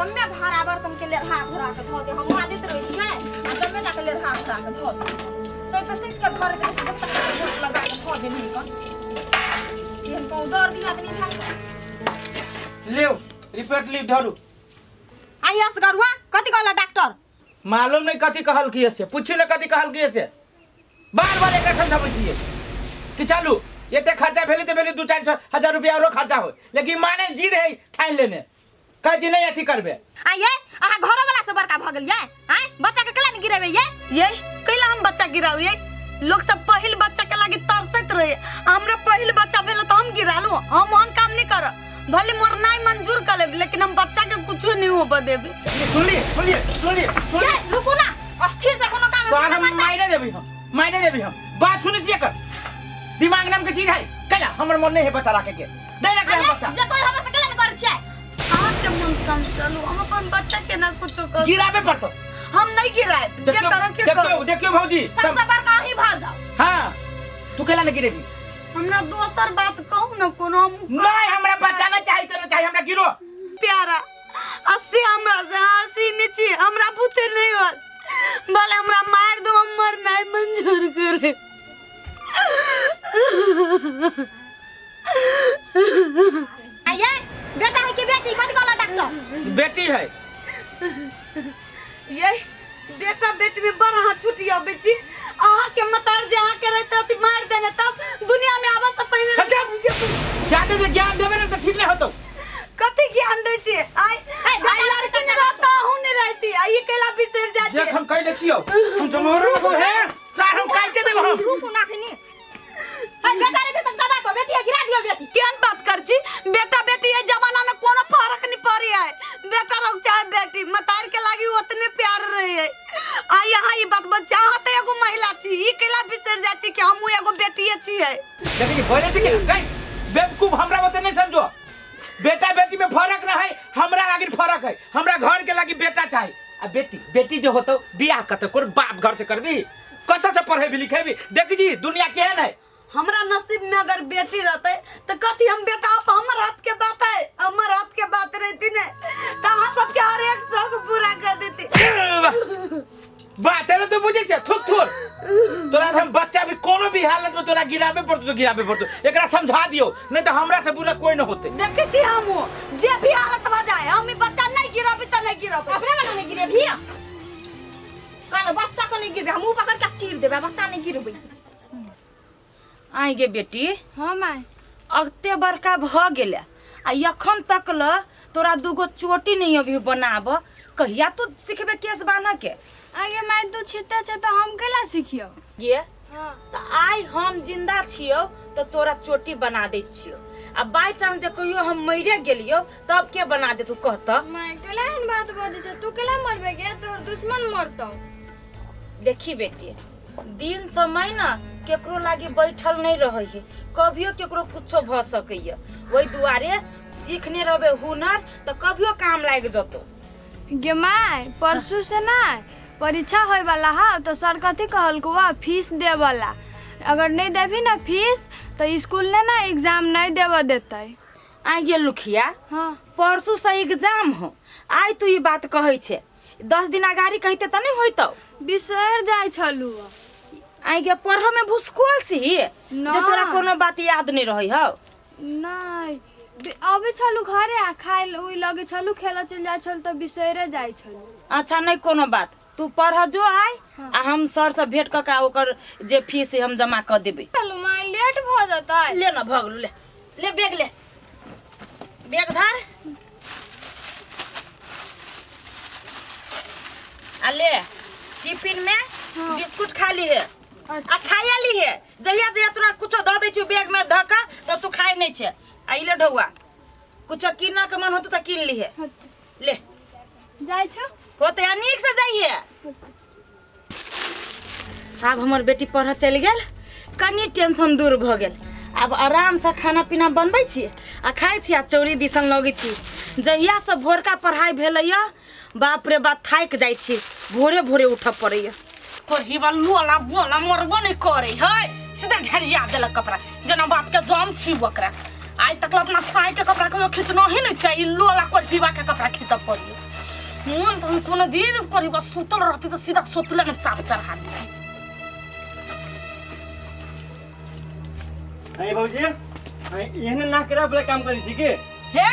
जम्मे भाड़ा बर्तन के लेढ़ा घोड़ा के धऽ दे हम आदित रहै छियै आ जम्मे टा के लेढ़ा घोड़ा के धऽ दे सैत सैत के धरैत रहै छै तक गोट लगा के धऽ देलही कन एहन कहूँ डर दिया आदमी भाग लियो रिपोर्ट लिख धरू आई असगरुआ कथी कहला डॉक्टर मालूम नहीं कथी कहल की से पूछी ना कथी कहल की से बार बार एकरा समझाबै छियै कि चलू एते खर्चा भेलै तऽ भेलै दू चारि सौ हजार रुपया आरो खर्चा हो लेकिन माने जिद है ठानि लेने कहै छी नहीं अथी करबे आ ये अहाँ घरो वाला से बड़का भऽ गेल ये आय बच्चा के केला नहीं गिरेबे ये ये कैला हम बच्चा गिराउ ये लोग सब पहिल बच्चा के लागी तरसैत रहे आ हमरा पहिल बच्चा भेल तऽ हम गिरालू हम ओहन काम नहीं करब भले मरनाइ मंजूर कर लेब लेकिन हम बच्चा के कुछो नहीं होबे देबे सुनलिए सुनलिए सुनलिए सुनलिए ये रुकू ना अस्थिर से कोनो काम तोहर हम मायने देबी हम मायने देबी हम बात सुनै छियै एकर दिमाग नाम के चीज है कैला हमर मन नहीं है बच्चा राखे के नहीं रखे हम बच्चा जे कोई हमरा से केला नहीं करै छियै अहाँके मन चलू हम अपन बच्चा के ना कुछो कर गिराबे पड़तो हम नहीं गिराएब जे देखियो करे के देखियो करू देखियो भौजी सब सबसे बड़का अहीं भऽ जाओ हाँ तू कैला नहीं गिरेबी हमरा दोसर बात कहू ना कोनो हम नहीं हमरा बच्चा नहीं चाहिए तो नहीं चाहिए हमरा गिरो प्यारा अस्सी हमरा से हंसी नहीं छी हमरा भूते नहीं होत भले हमरा मार दो हम मरनाइ मंजूर करे आ ये बेटा है कि बेटी कथी कहला डॉक्टर बेटी है ये बेटा बेटी में बड़ अहाँ छुट्टी अबै छी अहाँ के मतार जे अहाँ के रहते अथी मार देने तब दुनिया में आबऽ से पहिने ज्यादा जे ज्ञान देबे ना तो ठीक नहीं होतो कथी ज्ञान दै छी आइ आइ लड़की ने रहता अहूँ नहीं रहती आ ई कैला बिसरि जाइ देख छी हम कह दै छियौ हम जमोरो को है सार हम काट के देबो हम रुकू ना खनी ए बेटा रे तो दबा को बेटी गिरा दियो बेटी केहन बात कर छी बेटा बेटी ये जमाना में कोनो फर्क नहीं पड़ी है बेटा रहो चाहे बेटी मतार के लागी उतने प्यार रहे है आ यहाँ ई बात बच्चा अहाँ तो एगो महिला छी ई कैला बिसरि जाइ छी कि हमहूँ एगो बेटिए छियै देखी बोले छी कि गई बेवकूफ हमरा बते नहीं समझो बेटा बेटी में फर्क ना है हमरा लागी फर्क है हमरा घर के लागी बेटा चाहिए आ बेटी बेटी जो होतो बियाह कत कोन बाप घर से करबी कत से पढ़ेबी लिखेबी देख जी दुनिया केहन है हमरा नसीब में अगर बेटी रहते तो कथी हम बेटा आप हमर हाथ के बात है हमर हाथ के बात रहती ने तो अहाँ सबके हर एक शौक पूरा कर देती बात है ना तू बुझे छे थुक थुर तोरा हम बच्चा भी कोनो भी हालत में तोरा गिराबे पड़तो तो गिराबे पड़तो एकरा समझा दियो नहीं तो हमरा से बुरा कोई न होते देखे छी हम जे भी हालत भऽ जाए हम ई बच्चा नहीं गिरबी तऽ नहीं गिरबी अपने वाला नहीं गिरे भैया कहलो बच्चा को नहीं गिरबे हम मुंह पकड़ के चीर देबे बच्चा नहीं गिरबे आइ गे बेटी हाँ माय अते बड़का भऽ गेलै आ एखन तक ल तोरा दूगो चोटी नहीं अभी बनाब कहिया तू सिखबे केस बान्ह के आगे माय तू छिते छै तऽ हम केला सिखियौ गे हाँ तऽ आइ हम जिंदा छियौ तऽ तोरा चोटी बना दै छियौ आ बाई चांस जे कहियो हम मरिए गेलियौ तब के बना देतू कहतऽ माय केला एहन बात बजै छै तू केला मरबे गे तोहर दुश्मन मरतौ देखी बेटी दिन समय ना केकरो लागी बैठल नहीं रहे है कभियो केकरो कुछो भ सकैया ओहि दुआरे सीखने रहबे हुनर तऽ कभियो काम लागि जतौ गे माय परसू से ना परीक्षा होय वाला हा तो सर कथी कहलको वा फीस दे वाला अगर नहीं देबी ना फीस तो स्कूल ने ना एग्जाम नहीं देबऽ देतै आइ गेल लुखिया हाँ परसू से एग्जाम हो आइ तू ई बात कहै छे 10 दिन अगाड़ी कहिते तऽ नहीं होइतौ बिसरि जाइ छलू आइ गे पढ़ऽ में भुसकोल छी जे ना। तोरा कोनो बात याद नहीं रहै हौ नहि अबै छलू घरे आ खाइ ओहि लगे छलू खेलऽ चलि जाइ छलू तऽ बिसैरे जाइ छलू अच्छा नहीं कोनो बात तू पढ़ जो आइ आ हम सर से भेंट कऽ के आ ओकर जे फीस है हम जमा कऽ देबै चलू माय लेट भऽ जेतै ले ना भऽ गेलौ ले ले बैग ले बैग धर आ ले टिफिन में बिस्कुट खा ली है आ खाया ली है जहिया जहिया तोरा कुछो दऽ दै छियौ बैग में धऽ कऽ तऽ तू खाइ नहि छै आ ई ले ढौआ कुछो कीनऽ के मन होतौ तऽ कीन लीहे ले जाइ छौ होतै आ नीक से जाइहे आब हमर बेटी पढ़ऽ चलि गेल कनि टेंशन दूर भऽ गेल आब आरामसँ खाना पीना बनबै छी आ खाइ छी आ चौरी दिसन लगै छी जहियासँ भोरका पढ़ाइ भेलैए बाप रे बाप थाकि जाइ छी भोरे भोरे उठऽ पड़ैए कोढ़ीवा लोला बोला मरबो नहीं करे है सीधा ढेरिया देलक कपड़ा जेना बाप के जम छी ओकरा आइ तक अपना साई के कपड़ा कहियो खींचनो ही नहीं छै ई लोला कोढ़ीवा के कपड़ा खींचब पड़ियो मन तो कोनो दिन करी बस सुतल रहती तो सीधा सुतले में चाप चढ़ा दी। अरे भौजी, एहने ना करा वाला काम करै छी के? हे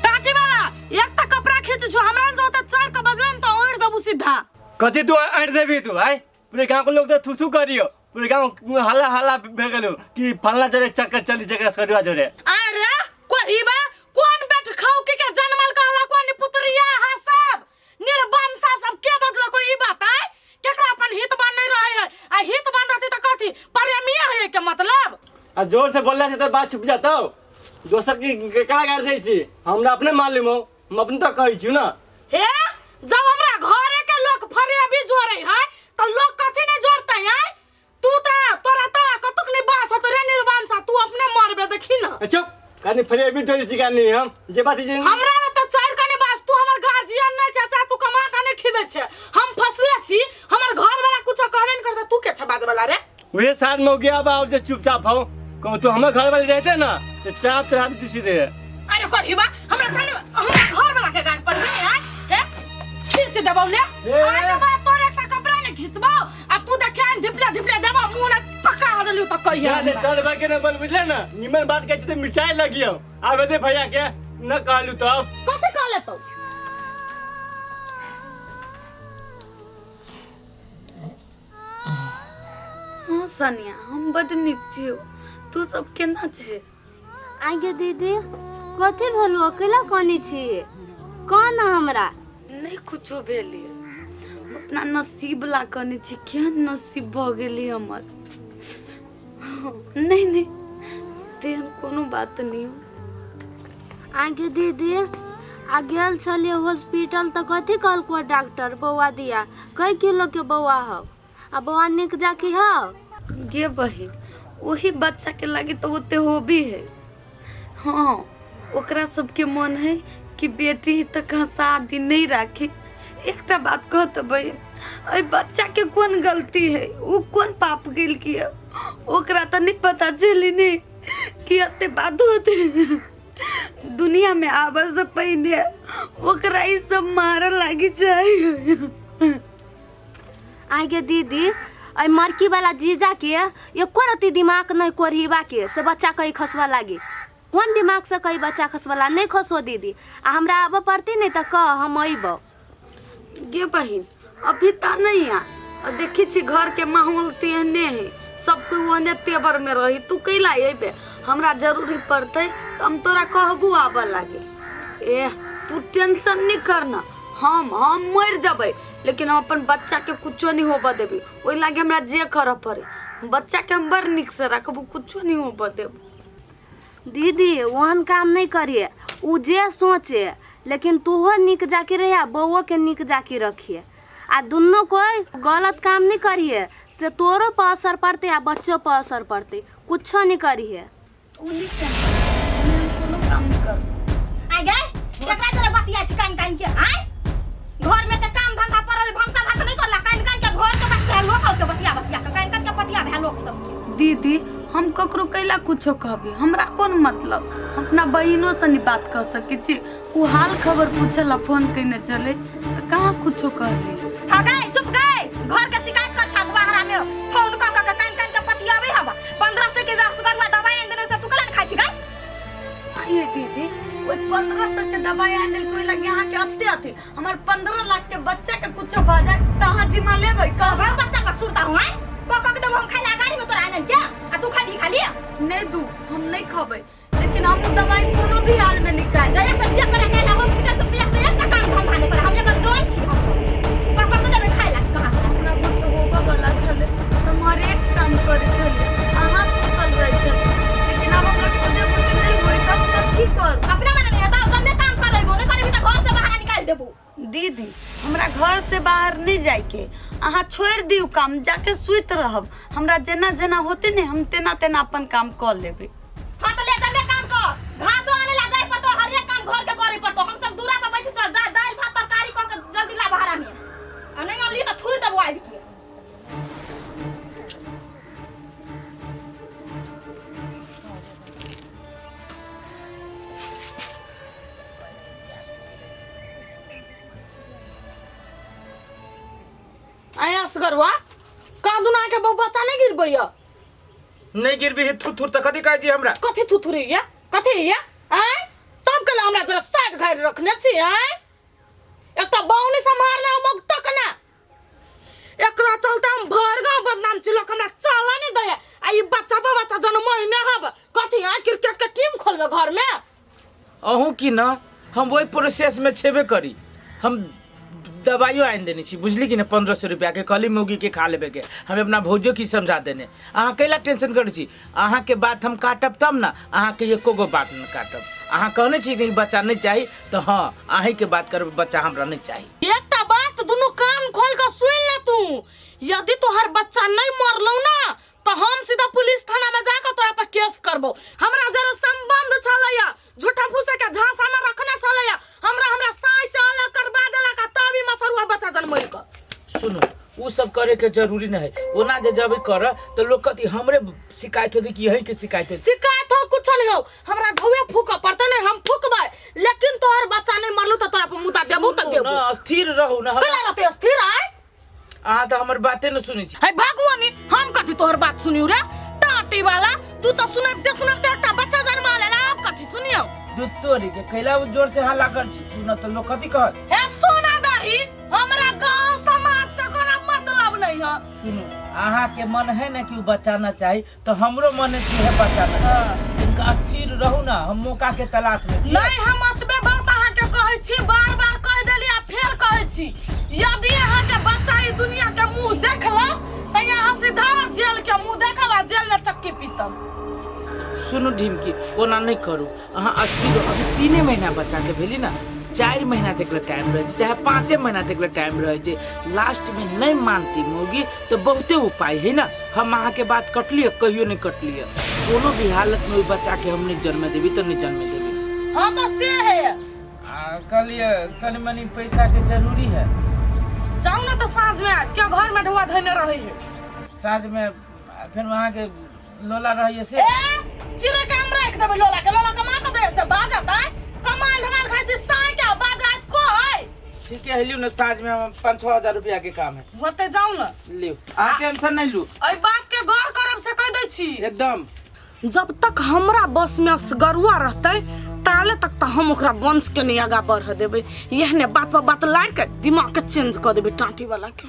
टाटी वाला एक त कपड़ा खींच छु हमरा जो त 4 के बजलन त ओढ़ देबू सीधा। कथी तू आँट देबी तू आय? पूरे गांव के लोग तो थू थू करियो, पूरे गांव हल्ला हल्ला भे गेलो कि फल्ला जरे चक्कर चली जकरा करियो जरे। अरे कोरीबा कोन बेट खाऊ के के जनमल कहला कोन पुत्रिया हा सब निर्वंशा सब के बजल को ई बात आय? केकरा अपन हित बन नहीं रहे है आ हित बन रहती त कथी प्रेमिया है के मतलब? आ जोर से बोलला से तो बात छुप जाता हो, दोसर की केकरा गाड़ दै छी हमरा अपने मालूम हो, हम अपने तो कहै छी ना। हे जब हमरा घरे के लोग फरेबी जोड़े है त लोग कथी नहीं जोड़ते है? तू त तोरा त कतुक नहीं बास हो रे निर्वंशा, तू अपने मरबे देखी ना। ए चुप, कानी फरेबी जोड़े छी कानी हम जे बात जे हमरा न त चार कने बास, तू हमर गार्जियन नहीं चाचा, तू कमा के नहीं खिबे छे, हम फसले छी, हमर घर वाला कुछ कहबे नहीं करता, तू के छे बाजे वाला रे? उहे साथ में हो गया अब आओ जे चुपचाप हो, कहूं तू हमर घर वाले रहते ना तो चाप चढ़ा दी सीधे। अरे करहिबा हमरा सामने हमरा घर वाला के गाड़ पर नहीं है हे खींच देबौ ले आज बा तोरे एकटा कपड़ा ने खींचबौ आ तू देखे आइन धिपले धिपले देबौ मुंह ने पका देलियो त कहिया। जा चल बा के ना बोल बुझले ना, निमन बात कहै छी त मिरचाई लगियो आबे दे भैया के न कहलु तब कथि कहले तो? हाँ सनिया हम बड नीक छियौ, तू सब केना छे? आगे दीदी कथी भेलू अकेला कनी छी कह ना हमरा? नहीं कुछो भेली, अपना नसीब ला कनी छी, केहन नसीब भ गेली हमर। नहीं नहीं तेहन कोनो बात नहीं हो। आगे दीदी आ गेल छलियै हॉस्पिटल त कथी कहलको डॉक्टर बौआ दिया कई किलो के बौआ हौ आ बौआ निक जाकी हौ? गे बहिन वही बच्चा के लागी तो ओते होबी है। हाँ ओकरा सबके मन है कि बेटी तक हंसा दी नहीं राखी। एकटा बात कह तो बहिन, एहि बच्चा के कोन गलती है, उ कोन पाप गेल किया ओकरा तो नहीं पता चली नहीं कि एते बात होते दुनिया में आबे से पहिने ओकरा ई सब मारे लागी जाए। आगे दीदी अइ मरकी वाला जीजा के एको रत्ती दिमाग नहीं कोढ़ीबा के से बच्चा कहीं खसवा लागी, कोन दिमाग से कहीं बच्चा खसवाला नहीं खसो दीदी। आ हमरा आबऽ पड़ती नहीं तऽ कह हम अइबौ। गे बहिन अभी त नहीं आ, देखी छी घर के माहौल तेहने है, सब कोई ओहने तेवर में रही, तू कैला अइबे? हमरा जरूरी पड़तै त हम तोरा कहबू आबऽ लागे। एह तू टेंशन नहीं करना, हम मर जबै लेकिन हम अपन बच्चा के कुछो नहीं होबऽ देबै, ओहि लागे हमरा जे करऽ पड़े बच्चा के हम बड़ नीक से रखबू, कुछो नहीं होबऽ देबू। दीदी ओहन काम नहीं करिए, उ जे सोचे लेकिन तूहो निक जाके रहिए आ बौओ के निक जाके रखिए, आ दुनू कोई गलत काम नहीं करिए से तोरो पर असर पड़ते आ बच्चो पर असर पड़ते, कुछो नहीं करिए। उ नीक से कोनो काम नहीं करबू। आइ गए केकरा जरे बतिया छी कान कान के आय? घर में त काम धंधा पड़ल भनसा भात नहीं करला, कान कान के घर के बात है लोग और के बतिया बतिया के कान कान के पतिया भए लोग सब के। दीदी हम ककरो कैला कुछो कहबी, हमरा कोन मतलब, हम अपना बहिनो से नहीं बात कर सकै छी, उ हाल खबर पूछला फोन कइने चले त कहाँ कुछो कहली। हाँ गए चुप गए घर के शिकायत कर छा बाहरा में फोन क क के कान कान के पतियाबे हवा 1500 के सुगरवा दवाई आनि देने से तू कला खाइ छी गए? आइए दीदी ओइ 1500 के दवाई आनि देलकै ओहि लागी अहाँके अते अथी, हमर 15 लाख के बच्चा के कुछो भऽ जाए त अहाँ जिम्मा लेबै? कहबै बच्चा पर सुरता हुआ पक के देबो हम खाइ ला गाड़ी में तोरा आनन के आ तू खाबी खाली? नहीं दू हम नहीं खबै, लेकिन हम दवाई कोनो भी हाल में नहीं खाइ। जया से जे करे गेला हॉस्पिटल से तया से एकटा काम धंधा नहीं करे, हम एकर जोन छी हम सब पक के देबै खाइ ला कहाँ। हमरा बहुत होबऽ वाला छलै त हम हरेक काम करै छलियै, अहाँ सुतल रहै छलियै, लेकिन आब हमरा खुदे बुते नहीं होय त हम कथी करू? अपना मने नहीं हेतौ जब काम करैबो नहीं करबी त घर से बाहर निकाल देबो। दीदी हमरा घर से बाहर नहीं जाइके, अहाँ छोड़ि दियौ काम, जाके सुति रहब, हमरा जेना जेना होते ने हम तेना तेना अपन काम कऽ लेबै। हाँ त ले जमे काम कर, घासो आने ला जाय पड़तो, हर एक काम घर के करे पड़तो, हम सब दूरा पर बैठ चल जा दाल भात तरकारी क के जल्दी ला बाहर में आ नहीं अनली त थुर देबो आबि के। है असगरवा कहाँ दुना के बहु बच्चा नहीं गिरबैया नहीं गिरबी है थुर थुर तऽ कथी कहै छी हमरा कथी थुथुरी या कथी या आँय तब कल हमरा जरा साइड घाट रखने छी आँय एकटा बाउनी सम्हारना हम तक ना एकरा चलते हम भर गाँव बदनाम छी लोग हमरा चला नहीं दे आ ई बच्चा पर बच्चा जन महीने हब कथी आँय क्रिकेट के टीम खोलबे घर में अहूँ की न हम ओहि प्रोसेस में छेबे करी। हम दवाइयो आनि देने छी बुझली कि ने 1500 रुपया के कहली मौगी के खा लेबे के। हम अपना भौजो की समझा देने। अहाँ कैला टेंशन करै छी? अहाँ के बात हम काटब तब ना, अहाँ के एको गो बात न काटब। अहाँ कहने छी कि बच्चा नहीं चाही तो हाँ अहीं के बात करब, बच्चा हमरा नहीं चाही। एकटा बात दुनू कान खोल के सुन ले तू, यदि तोहर बच्चा नहीं मरलौ ना तो हम सीधा पुलिस थाना में जाकर तोरा पर केस करबो। हमरा जरा संबंध छलैया झूठा फूसे के झांसा में रखना छलैया, हमरा हमरा साई से अलग करवा देलक आ तब ई मसरुआ बच्चा जनमैल के। सुनू उ सब करे के जरूरी नहीं है, ओना जे जब कर तो लोग कथी हमरे शिकायत होती कि यही के शिकायत होती। शिकायत हो कुछ नहीं हो, हमरा ढौए फूक पड़ते नहीं हम फूकबै, लेकिन तोहर बच्चा नहीं मरलू तो तोरा पर मुद्दा देबू त देबू। ना स्थिर रहू ना, कला रहते स्थिर आय। अहाँ तो हमर बाते न सुनै छी। है भगवानी हम कथी तोहर बात सुनियो रे टाटी वाला, तू तो सुनबते सुनबते एकटा बच्चा जन्मा लेला, अब कथी सुनियो? दूध तोरी के कैला उ जोर से हल्ला कर छी, सुन त लोग कथी कहत? हे सोना दाही हमरा गांव समाज से कोनो मतलब नहीं है। सुनू अहाँ के मन है ना कि उ बच्चा ना चाही तो हमरो मन है कि है बच्चा ना चाही। तिनका स्थिर रहू ना, हम मौका के तलाश में छी। नहीं हम अतबे बात अहाँ के कहै छी, बार बार कह देली आ फेर कहै छी, यदि अहाँ के बच्चा ई दुनिया के मुंह देखला त यहाँ सीधा जेल के मुंह देखब आ जेल में चक्की पीसब। सुनू ढिमकी ओना नहीं करू, अहाँ अस्थिर रहू। अभी 3 महीना बच्चा के भेली ना, 4 महीना तक ले टाइम रहे छै, चाहे 5 महीना तक ले टाइम रहे छै। लास्ट में नहीं मानती मौगी तो बहुते उपाय है ना। हम अहाँ के बात कटलिए कहियो नहीं कटलिए, कोनो भी हालत में ओहि बच्चा के हम नहीं जन्म देबी तो नहीं जन्म देबी। हाँ तो से है। आ कहलिए कनि मनि पैसा के जरूरी है। जाऊ ना तो साँझ में क्या घर में ढुआ धोने रहे है। साँझ में फिर वहाँ के लोला रही से ए चिरे के हम राख देबे लोला के, लोला कमा के दे से बाजत है कमाल धमाल खाइ छी साँझ के बाजत कोई। ठीक है लियो ना, साँझ में हम 5-6 हजार रुपया के काम है। होते जाऊ ना लियो, अहाँ टेंशन नहीं लू। एहि बात के गौर करब से कह दै छी एकदम। जब तक हमरा बस में असगरुआ रहते ताले तक तो हम ओकरा वंश के नहीं आगा बढ़ देबै। एहने बात पर बात लारि के दिमाग के चेंज कऽ देबै टाँटी वाला के।